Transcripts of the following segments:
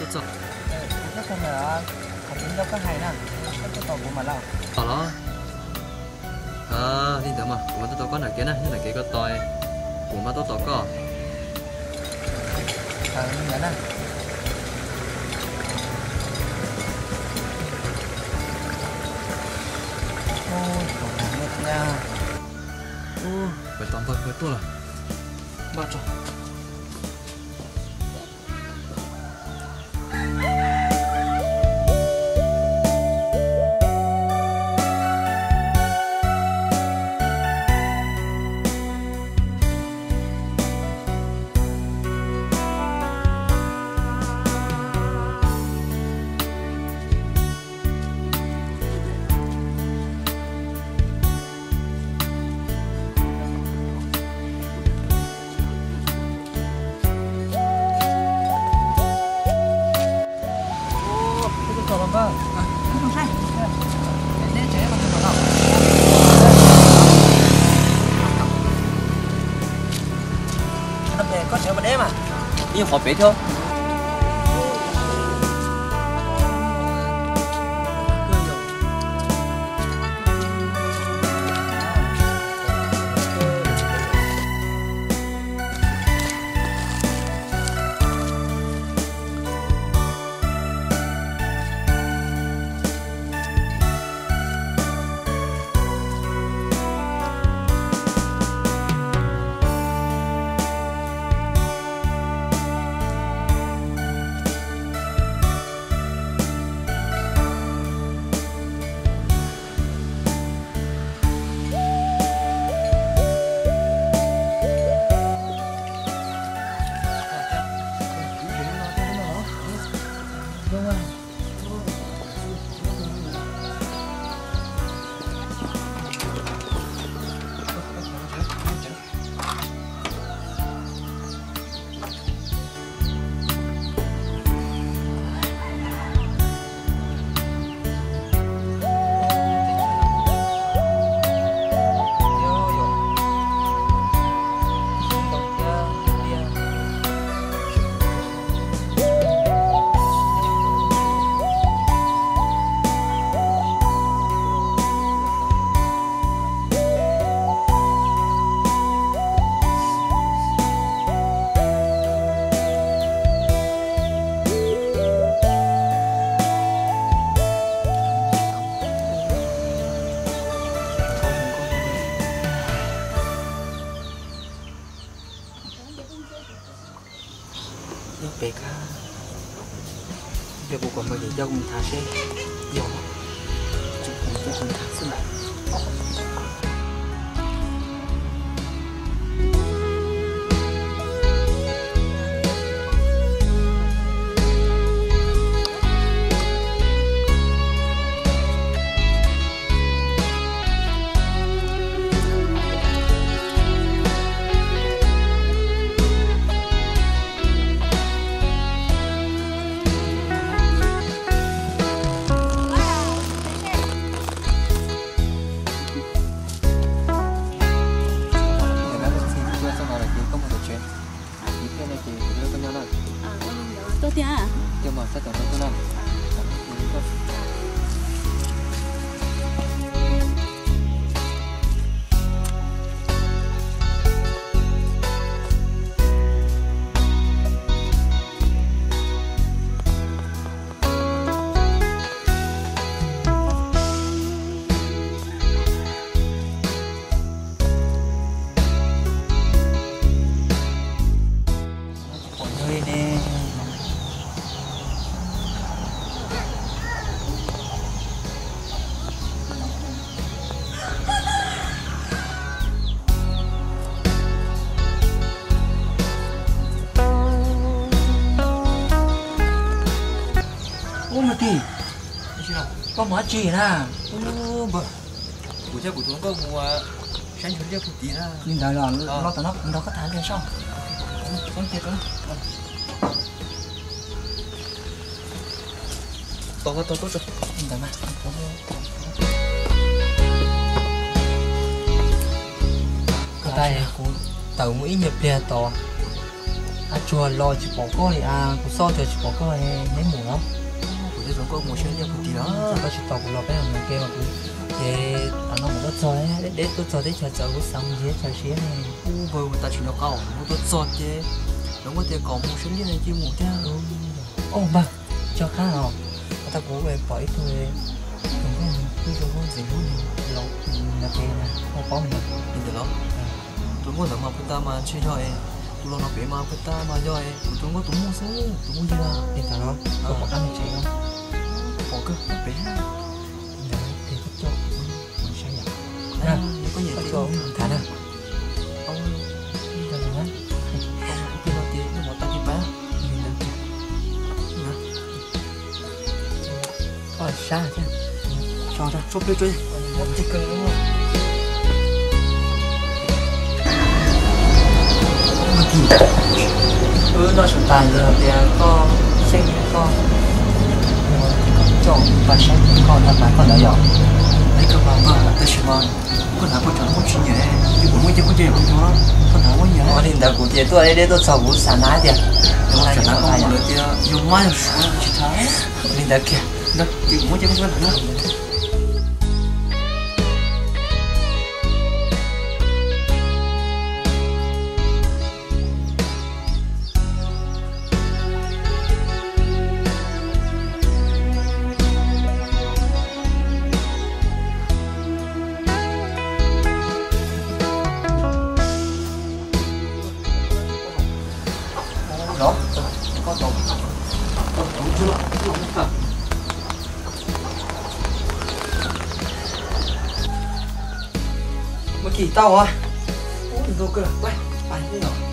Txog. Kuv tuaj txog ntawm qhov kev ntawd koj hais na, koj tuaj tos kuv mas lauj. Tos los? Li ntawd mas kuv mam tuaj tos koj nram kev na, nyob nram kev koj tos, kuv mam tuaj tos koj. Li ntawd na. Ub, tos nag ntuj thiab. Ub, pais tos npawg pawg tuaj lawm. Npawg tso. Ib qhov pem thiab. Nyob pem kab, yog kuv kom npawg Yim coj kuv mus tham seb yog, kuv coj kuv mus tham xwb ntag. Tuaj tiag. Tuaj mas sab tod tuaj na. Pom yog li ne. Ub, Mas Tis, koj mus dab tsi na? Ub, npawg, kuv thiab kuv tus hluas nkauj mus saib ntsuag liaj puag tid na. Li ntawd los, los tom no kuv nrog koj tham liag saib. Tos, tos, tos, tos. Li ntawd mas. Koj tas kuv tawm mus ib nyuag pliag tos. Ab, tsuag los tsis pom koj li as, kuv xauj tsuag tsis pom koj, neb mus los? Kuv twb tuaj mus saib liaj puag tim los. Koj tsis tos kuv los peb mus ke mas kuv ces tam no kuv tuaj txog, deb tuaj txog teb chaws txawv kuv xav mus nrhiav chaw siab ne. Ub, npawg, mus tas tsis nco qab, kuv tuaj txog ces lawv muab tias kom mus saib liaj ces mus thiab. Ub, npawg, tso qab os, tau kuv pom ib tug tus nkauj twb zoo nkauj ntxim hlub los pem no, koj paub ntawd li ntawd los? Tus nkauj ntawd mas puag ta mas ntshe yog es tus los no pem mas puag ta mas yog es tus nkauj tus muaj xwb, tus muaj yig li ntawd los? Koj pom qab me tsev no? Pom kawg pem ntawd ces koj tuaj saib yom. Koj tuaj tham na. Koj sab thiab. Tso, tso, tso peb tso. Wb noj su tas ntawd hais tias koj xyeej koj, koj coj pab saib koj tau pab koj ntawd yom. Tab sis mas koj hnav koj tseem muaj tsis nyiam, yus kuv muaj ib ce koj nce yog koj nco, koj hnav muaj nyiam. Ua li ntawd kuv ces tuaj deb deb tuaj txog kuv xav hnav tias, xav hnav koj hnav yom, yog mab yog suav tsis hnav. Ua li ntawd kiag, ces kuv muab ces koj hnav na. Muab kis tau as. Ub, nrau kawg, pais, pais, pais.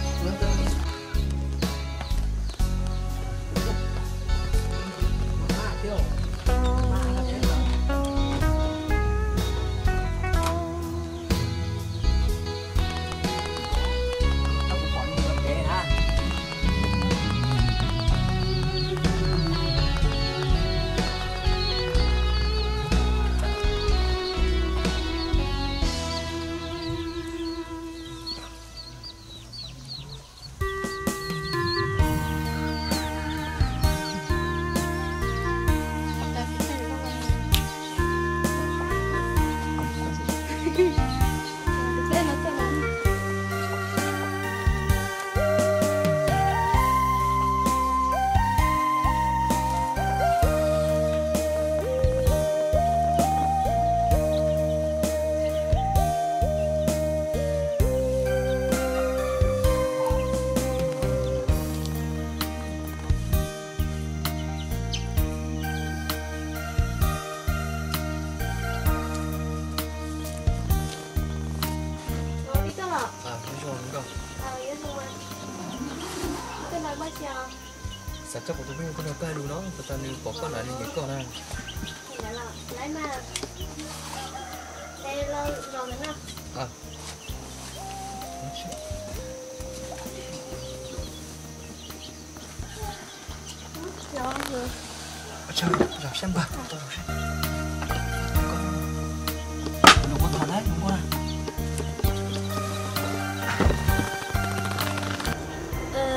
Xav coj kuv tus phooj ywg tuaj nrog koj hais lus no, puas tas nws pom koj na, nws nyiam koj na.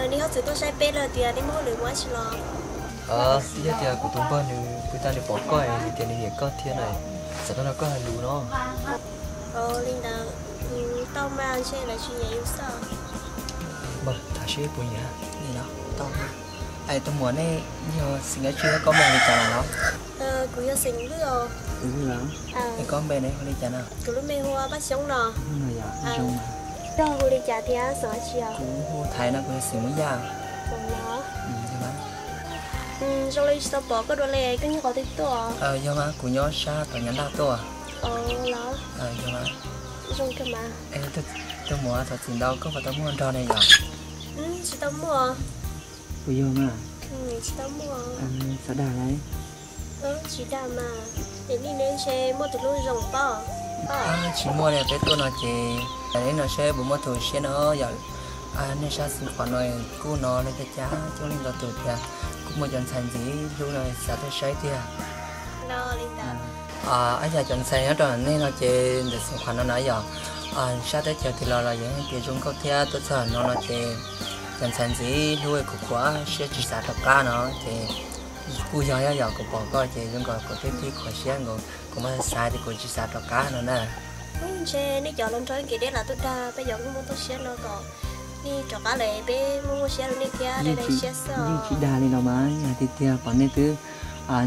Neb ho txawm tuaj saib peb lawm tias neb muaj hauj lwm ua dab tsi los? Yog tias kuv tus npawg nws puag ta nws pom koj es nws tias nws nyiam koj thiab na, xav tuaj nrog koj hais lus no. Li ntawd tau mas, ntshe lawv tsis nyiam yus xwb. Npawg, tham seb puas nyiam li no tau. Es tus muam, nej yog xeem dab tsi, koj npe hu li cas lawm no? Kuv yog xeem Vwj os. Es koj npe ne hu li cas na? Kuv lub npe hu Paj Xyoob no. Koj hu li cas thiab xeem dab tsi os? Kuv hu Thaiv no, kuv yog xeem Hmoob Yaj. Zoo li tsis tau pom koj dua li, koj nyob qhov twg tuaj? Yog mas, kuv nyob sab tom Nyab Laj tuaj. Los zoo kawg mas. Tus muam, thov txim ntau, koj puas tau muaj hluas nraug ne yom? Tsis tau muaj. Puas yog mas? Tsis tau muaj. Xav dag lawm? Tsis dag mas, es nej ntshe muaj tus hlub zoo paub. Tsis muaj li, peb tuaj no ces nej no saib puas muaj tus siab no yom. Nej sab xeem qhov no kuj no li cas cas coob leej ntau tus tiag, kuj muaj cov ntxhais ntxim hlub no xav tuaj saib tiag. Ab, yog cov ntxhais nyob rau nej no ces ntawm xeem qhov no na yom, sab teb chaws twg los los yeej hais tias zoo nkauj thiab, tuaj txog no no ces Ntxhais ntxim hlub kuv khuv siab tsis xav rov qab no ces kuj yog yog kuv pom koj ces zoo nkaus kuv twb tig khuv siab nkaus, kuv mas xav tias kuv tsis xav rov qab no na. Ntshe nej cov hluas nraug kev deb los twb dag peb cov muaj muaj txoj siab no kom nej rov qab lawm peb muaj muaj siab rau nej thiab. Yeej tsis dag li los mas, yog tiag tiag pom nej twb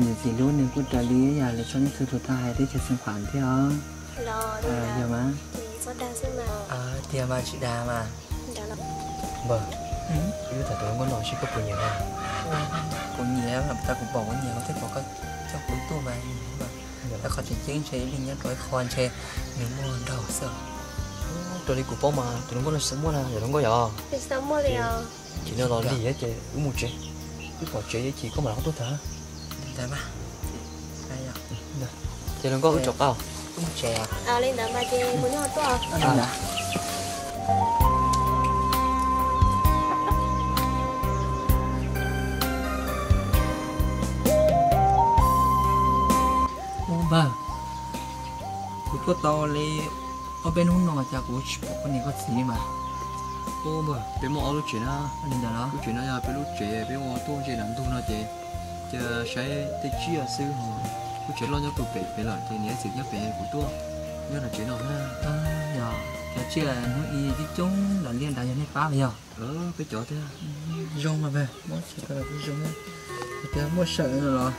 ntxim hlub nws kuj raws li yam lawv txoj neej txhua tus tau hais teb chaws xeev khuam thiab os. Yog mas. Tiag mas tsis dag mas. Npawg, wb tham tus hluas nkauj no seb koj puas nyiam na? Kuv nyiam mas, tas kuv pom kuv nyiam koj thiaj pom koj coj kuv tuaj mas. Tab qhov tseem ceeb ntshe ib leeg nyob rau ib qho ntshe nws muaj nraug xwb. Raws li kuv paub mas tus hluas nkauj no tsis xav muaj na, yog hluas nkauj yog. Tsis xav muaj li os. Ces no los lig ces wb mus tsev, wb pom tsev ces koj mam li tuaj tham. Ces hluas nkauj wb rov qab. Li ntawd mas ces mus nyob tuaj. Ua npawg, kuv tuaj tau li ob peb hnub no cas kuv tsis pom koj niam koj txiv li mas. Ua npawg, peb muaj ob lub tsev na. Li ntawd los? Lub tsev no yog peb lub tsev peb ua tuaj ze nram ntug no ces, ces saib tej tsiaj xwb ho. Lub tsev loj nyob puag pem pem lawm ces niam txiv nyob pem, kuv tuaj nyob nram tsev no na. Yog cov tsiaj hnub i coob coob los liaj nrad yog nej pab los yog? Peb cov thiab. Zoo mas npawg, muab tsis tau los kuj zoo. Yog tias muaj sawm no los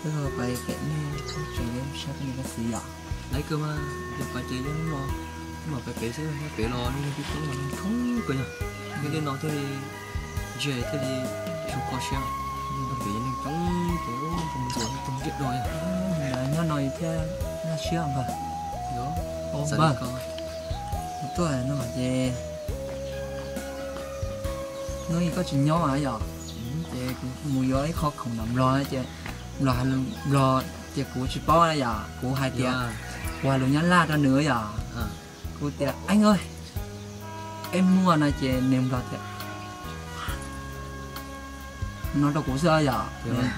wb ho pais pem nej lub tsev saib koj niam koj txiv yom. Laiv kawg mas, yog pais ces yeej no, wb mam pais pem xwb, nyob pem los neeg coob coob, neeg coob kawg yog. Nyob tej no thiaj li ntse thiaj li tsis kho siab. Nyob pem neeg coob ces zoo ntuas tus ntiaj do yog. Nyob no thiaj nyob siab npawg. Npawg, kuv tuaj no ces hnub i koj tsis nyob yom, ces kuv mus yuav ib qho khoom ntawm Nplog ces Nplog hais lus Nplog ces kuv tsis paub yom, kuv hais tias, kuv hais lus Nyab Laj rau nws yom. Kuv tias, Anh ơi, em mua no ces nws Nplog tias no rau kuv xwb yom,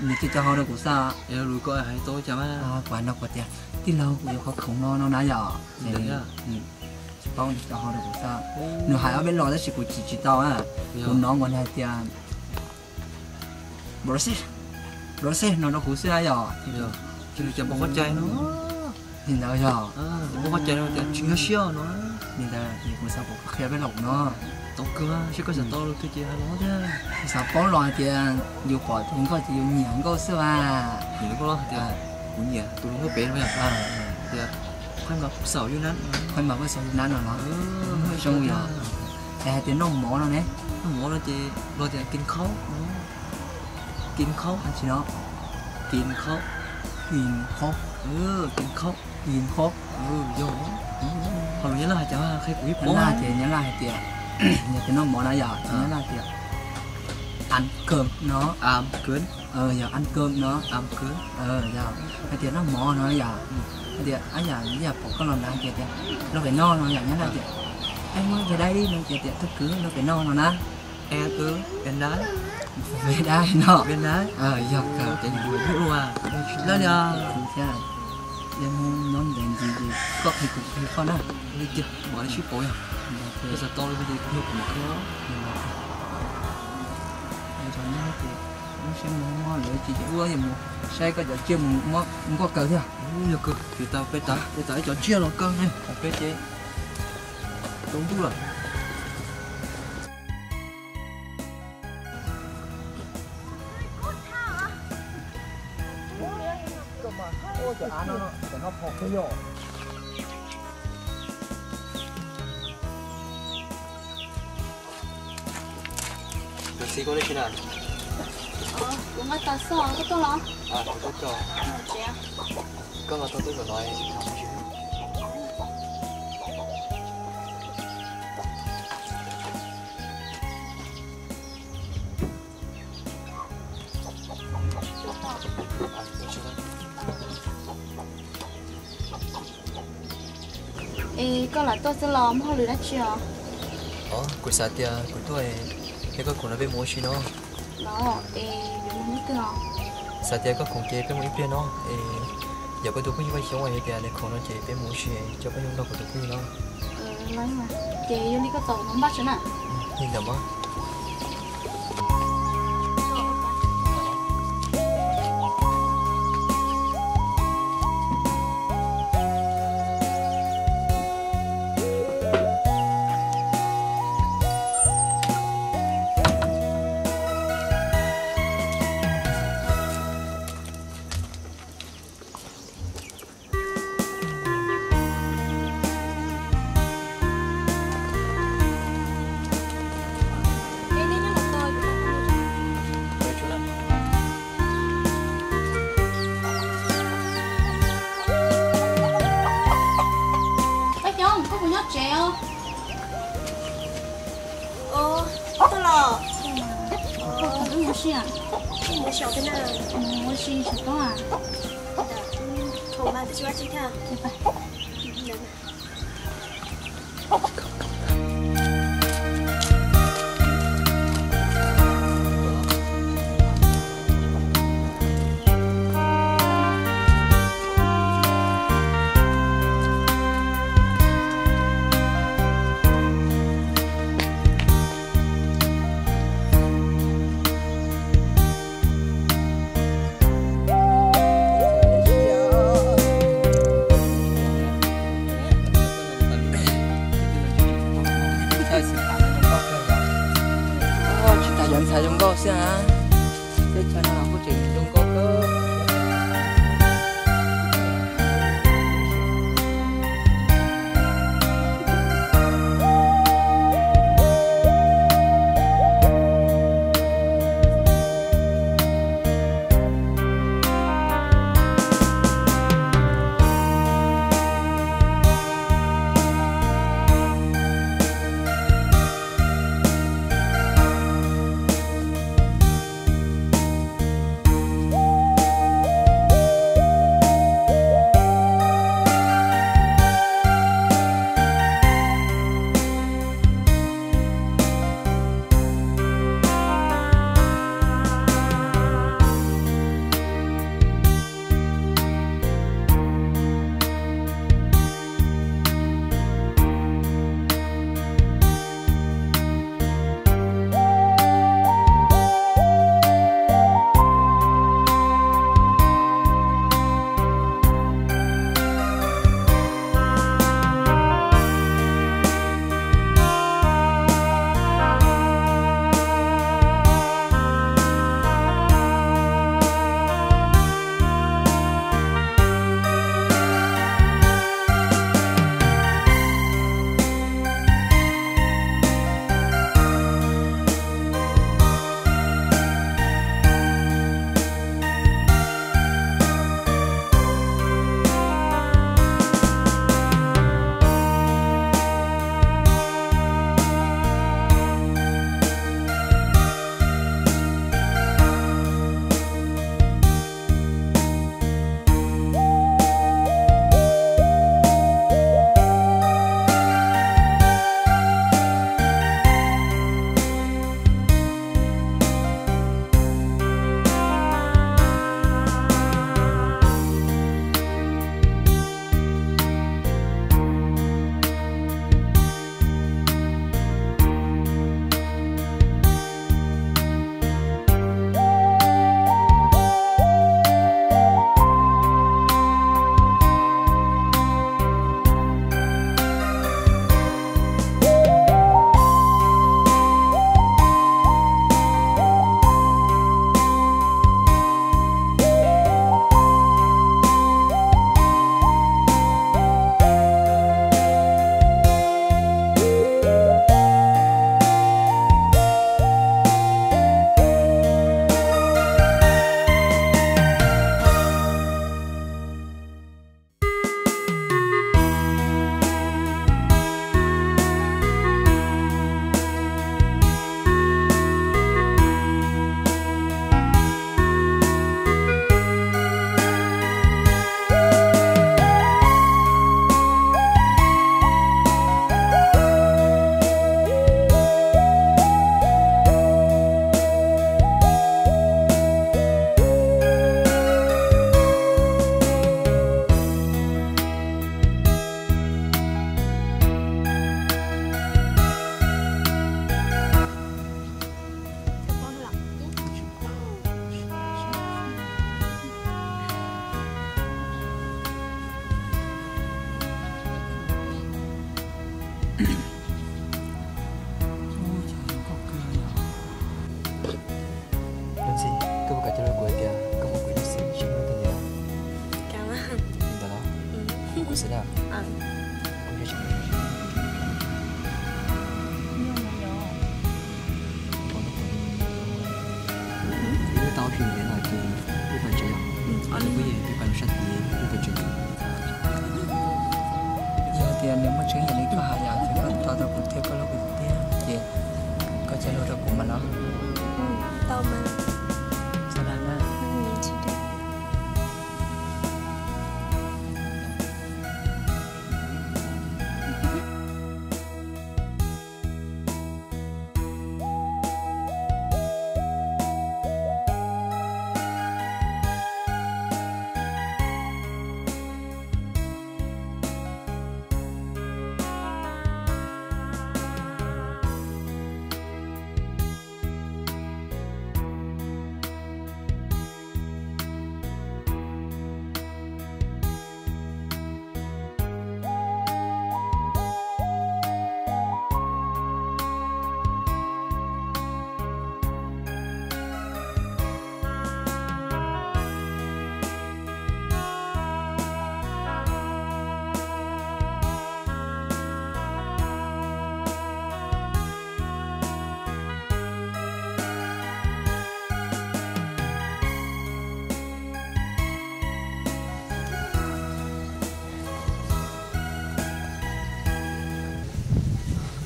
nws cia co hau rau kuv xwb. Kuv hais no kuv tias, tij laug kuv yuav qhov khoom no no na yom, tsis paub nws co hau rau kuv xwb. Nws hais ob peb los tab sis kuv tsis tsis tau. Kuv hnov nkaus nws hais tias Bro sej, bro sej no rau kuv xwb yom. Ces nws cas pom qhov cai no. Li ntawd yog. Pom qhov cai no tias tsis nyuaj siab no. Li ntawd ces kuv xav pom koj qhia peb los no. Tau kawg, seb koj xav tau los twg ces hais los thiab. Kuv xav paub los hais tias yus pom tus nkauj ces yus nyiam nkauj xwb vas. Nyiam nkauj los tias kuv nyiam tus hluas nkauj pem no yom. Tias khob mas pub xaum yus nab, khob mas pub xaum yus nab no los zoo yom. Es hais tias noj mov no ne? Noj mov no ces los tias kin khaub, kin khaub. Tsis no, kin khaub, kin khaub, kin khaub, kin khaub. Yog ho lus Nyab Laj hais cas qhia kuv ib pab. Nyab Laj ces Nyab Laj hais tias, yog tias noj mov na yom, Nyab Laj tias ăn cơm no, ăn cơm, yog ăn cơm no, ăn cơm, yog hais tias noj mov no yom. Hais tias ab yam ib yam pom koj los nrad ces tias los pem no no yom, Nyab Laj tias, em mua về đây đi no ces tias thug kwv los pem no no na. Em ua pem nrad, pem nrad no, pem nrad. Yog kawg ces kuv yuav luaj, kuv tsis laib li os. Kuv thiab, yog nyob ntev ntxiv ces koj qhia kuv kuv qhia koj na. Li tiag, mam li sib pauv yog. Yog xav tau li ces kuv nug kuv mam qhia. Lub siab muag muag lawv ces ua mus saib koj cov tsiaj mus muab nkoj kaw thiab. Yog kawg, ces tau peb tas, peb tas ib cov tsiaj los kaw ne, peb ces tau ntuj lawm. Tus txiv, koj nyob tsis na? Kuv nqa tau xwb, koj tuaj los? Kuv tuaj tso. Koj nqa tau twb kom no. Es koj lam tuaj xwb los muaj hauj lwm dab tsi os? Kuv xav tias kuv tuaj es koj khoom no peb mus ua si no. Los es yuav mus hnub twg os? Xav tias koj khoom ces peb mus ib pliag no es yog koj tus phooj ywg Vaj Xyooj hais tias nws khoom no ces peb mus ua si, coj peb mus nrog kuv tus phooj ywg no. Ces yog li koj tos kuv mus npaj tso na. Li ntawd mas. Tsev os. Ov, koj los? Koj mus ua si a? Mus ua si xyov toob a. Thaum mas tsis ua tsi thiab. Tsis tas cov ntxhais zoo nkauj xwb a, teb chaws no los kuj tseem zoo nkauj kawg. Luag ntxhi, koj puas kam cog lus kuv hais tias koj muab kuv ib lub xim sib hlub tiag tiag? Li ntawd los? Kuv xwb na. Kuv tsis Ib lub tau ob phim ntawd no ces peb pais tsev os. Kuv yeej peb pais lub sab tid, peb pais tsev. Yog nws muaj tseeb yam li koj hais yom, ces koj tso rau kuv thiab koj hlub kuv tiag tiag ces koj cia li hlub rau kuv mas no. Tau mas. Sawv daws na.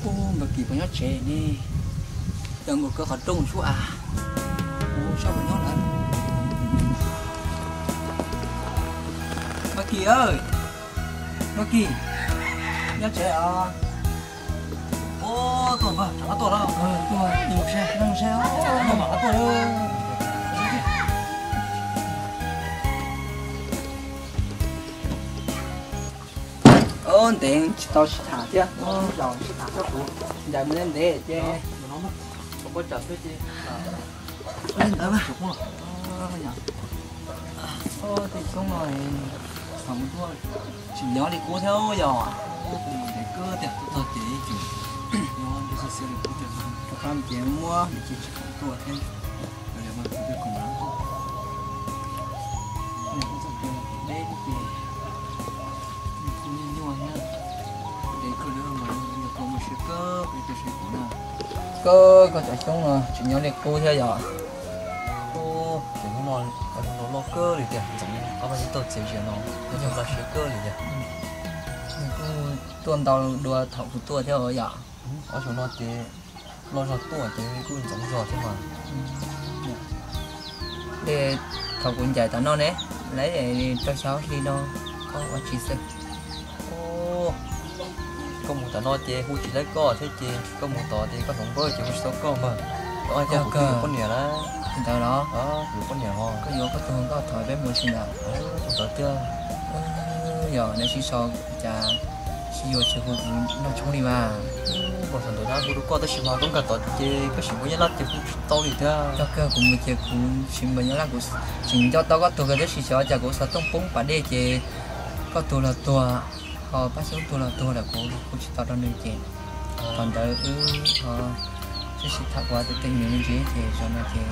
Ub, Npawg Kis puas nyob tsev ne? Tawm nkaus kiag qhov rooj sub as. Ub, saib puas nyob lawm. Npawg Kis, Npawg Kis, nyob tsev os? Ub, tuaj npawg, rov qab tuaj los? Tuaj, tuaj, tuaj. Ntev tsis tau sib tham thiab, zaum sib tham txog kuv ncaim mus ntev ntev ces. Li ntawd mas. Tej xyoob no tseem nyob li qub thiab yog? Rov qab ces muab ces tsis khoom tuaj thiab. Deb ces kuj nyuaj nyuaj thiab. Koj, koj cov xyoob no tseem nyob li qub thiab yog? Ces hnub no loj kawg li tiag, Ntxoov ob peb hnub tau txias zias no, nyob npla siab kawg li tiag. Nws kuj tuaj ntau dua thaum kuv tuaj thiab yom. Ob xyoo no ces loj zog tuaj ces kuj ntxoov zog thiab mas. Ces thaum kuv ncaim tom no ne, lawv rau xyov hli no koj ua tsis xwb. Koj mus tom no ces hu tsis tau koj thiab ces koj mus tod ces koj hloov npawb ces hu tsis tau koj mas. Koj kuv yuav poj niam lawm. Li ntawd los? Kuv yuav poj niam os. Koj yuav koj tus hluas nkauj thaum peb mus tsis ntawd? Tus ntawd tiag. Yog nws sib so cas sib yuav tsis hu kuv noj tshoob li mas. Ua thaum ntawd na hu rau koj tab sis mas koj nkag tod ces koj sim npawb Nyab Laj ces hu tsis tau li thiab. Koj kawg kuv mus ces kuv sim npawb Nyab Laj kuv tseem nco tau koj tus kawg tab sis xyov cas kuv xov tooj poob pas dej ces koj tus los tuag, ho Paj Xyoob tus los tuag lawm kuv hu tsis tau rau nws ces thaum ntawd wb ho sib sib tham ua tus teeb meem me ntsis ces zaum no ces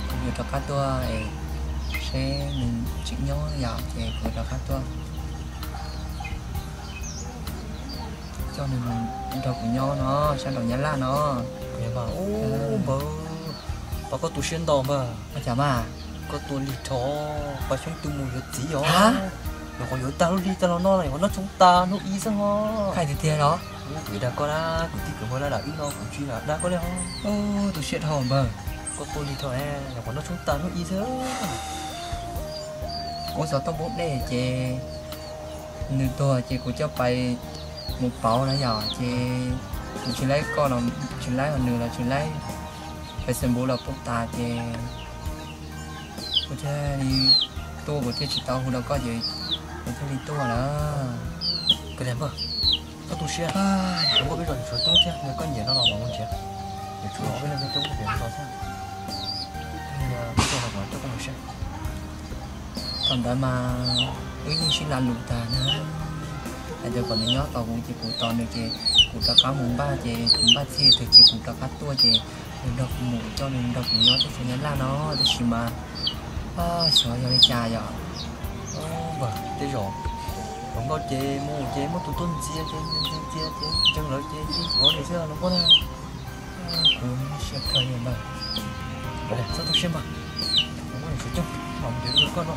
kuv yuav rov qab tuaj es seb nws tseem nyob yom ces kuv rov qab tuaj coj nws mus nrog kuv nyob no sab nraum Nyab Laj no. Npawg, pab koj tu siab ntau npawg. Ua cas mas? Koj tuaj lig dhau, Paj Xyoob twb mus yuav txiv os. Nyuam qhuav yuav tag lub hli tag los no los nyuam qhuav noj tshoob tas hnub ib xwb ho. Hais tiag tiag los? Kuv dag koj na, kwv tij kwv npawg laj lam wb no kuv tsis lam dag koj li ho. Tu siab dhau npawg. Koj tuaj lig dhau, nyuam qhuav noj tshoob tas hnub ib xwb. Kuv xov tooj poob dej ces nws tuag ces kuv coj pais mus pauv na yom ces kuv tsis laib koj los tsis laib, ho nws los tsis laib, Facebook los poob tas ces kuv thiaj li tuaj, kuv thiaj tsis tau hu rau koj ces kuv thiaj li tuaj lawm. Koj tu siab, koj peb zos yuav tshuav coob thiab, koj nyiam no los mam mus nrhiav, yuav tshuav ob peb leeg coob coob pem zos thiab. Koj coj los mam coj koj mus siab. Thaum ntawd mas wb yeej sib lav lus tag na, hais tias kom nws nyob tos kuv ces kuv tos nws ces kuv rov qab mus npaj ces kuv npaj txhij twg ces kuv rov qab tuaj ces nws nrog kuv mus, kuv coj nws nrog kuv nyob teb chaws Nyab Laj no, tab sis mas xyov yog li cas yom. Npawg, tej zaum hluas nkauj ces mus ces muaj tus tuaj ntxias ces ntxias ntxias ces ntseeg lawv ces yeej yuav li xwb hluas nkauj na. Kuv siab kawg li npawg. Txhob tu siab npawg, kuv muaj niam tsev coob, mam mus nrhiav rau koj no.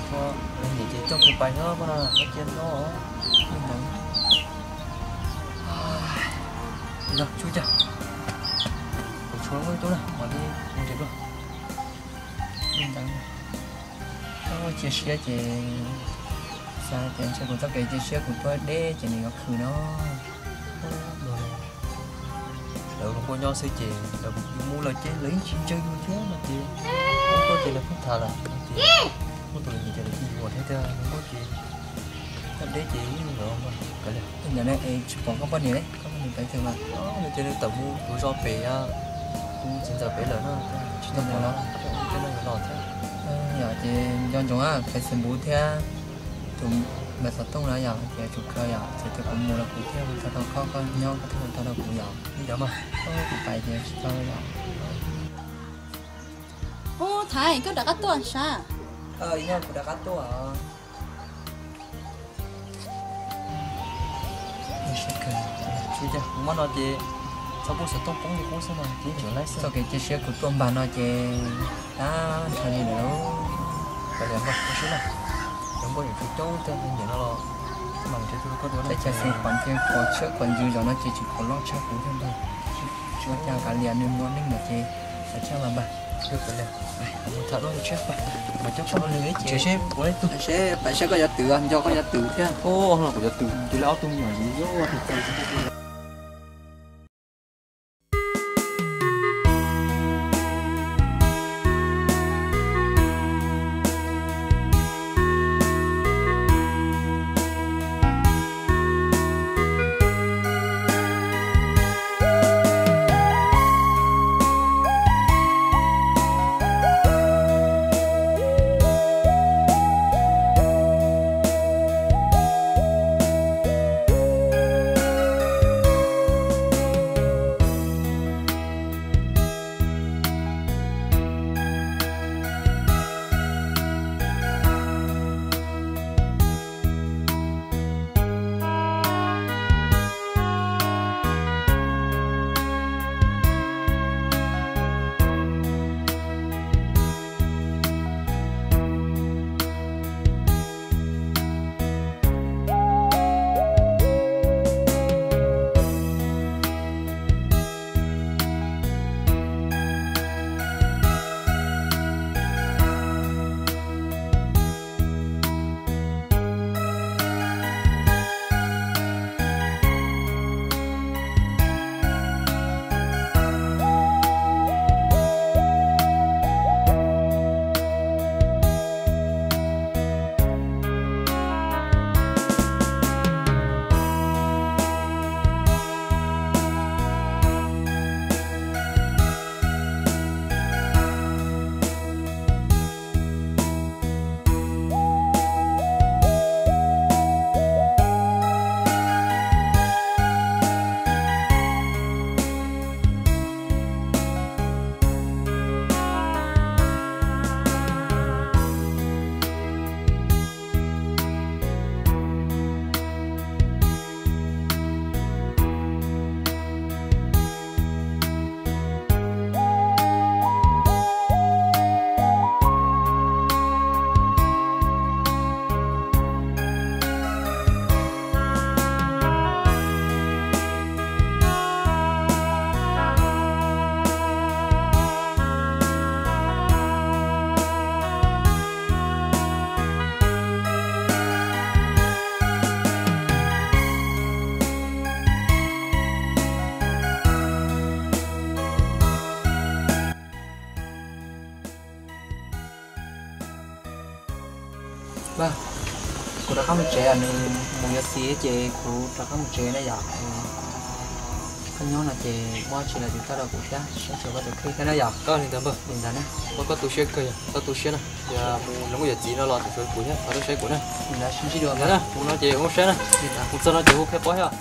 Txhob nyiam ces coj kuv pais na, koj na, koj cia no. Li ntawd. Tsuj cag, kuv tshuav lub tub na, mam li mus nrhiav dua. Cia siab ces xav tias ntshe kuv txoj kev cia siab kuv tuaj deb ces nws yuav khwm no. Lawv hluas nkauj nyob xwb ces lawv mus lawv ces lawv yeej tsis ntseeg yus thiab no ces, hluas nkauj ces lawv pheej tham lawm ces, muaj tus li ces lawv cia yuav thiab tiag, hluas nkauj ces tuaj deb ces yeej yuav kav liam. Ntawm no es tsis pom koj poj niam li, koj poj niam pem twg mas? Nws tias nws tawm mus tus zos pem, tus txiv ntxawm pem lawm no, tsis tau pom los, tej no yuav los thiab. Yog ces nco ntsoov Facebook thiab tus npawb xov tooj na yom, ces tsum khaws yom, ces tias kuv mus los kuv thiaj tau tau koj, koj nyob koj thiaj tau tau kuv yom. Li ntawd mas, kuv pais ces tsis tau yom. Ub, Thaiv, koj rov qab tuaj sav? Yog kuv rov qab tuaj. Kuv muab no ces txhob pub xov tooj poob li qub xwb no, txoj kev cia siab kuv tuaj npag no ces tab nrho li lawm. Kav liam npawg, ua siab na, lawv npawg yuav tsum coob tiag li nim no los, mam nrhiav tus koj dua. Teb chaws xeev Khuam ces khuam tshiab khuam ntsws zos no ces tsis khuam loj tshaj kuv thiab npawg. Tsis ua cas, kav liam, nws muaj neej lawm ces kav tsij mas npawg. Seb pais saib koj yuav twm, nco koj yuav twm thiab. Kuv yuav twm, cia li ob tug me nyuam. Kuv rov qab mus tsev, nws mus yuav txiv ces kuv rov qab mus tsev na yom. Koj nyob no ces muaj dab tsi los tsis txhob rau kuv thiab, sab tsuas koj tus kheej thiab na yom. Koj li ntawd npawg, li ntawd na. Koj tu siab kawg yog, koj tu siab na. Yog mus zoo yuav txiv no los txhob tshuav kuv thiab, los tuaj saib kuv na. Li ntawd sib ntsib dua na, mus no ces ua saib na. Mus txog no ces hu qhia pob thiab.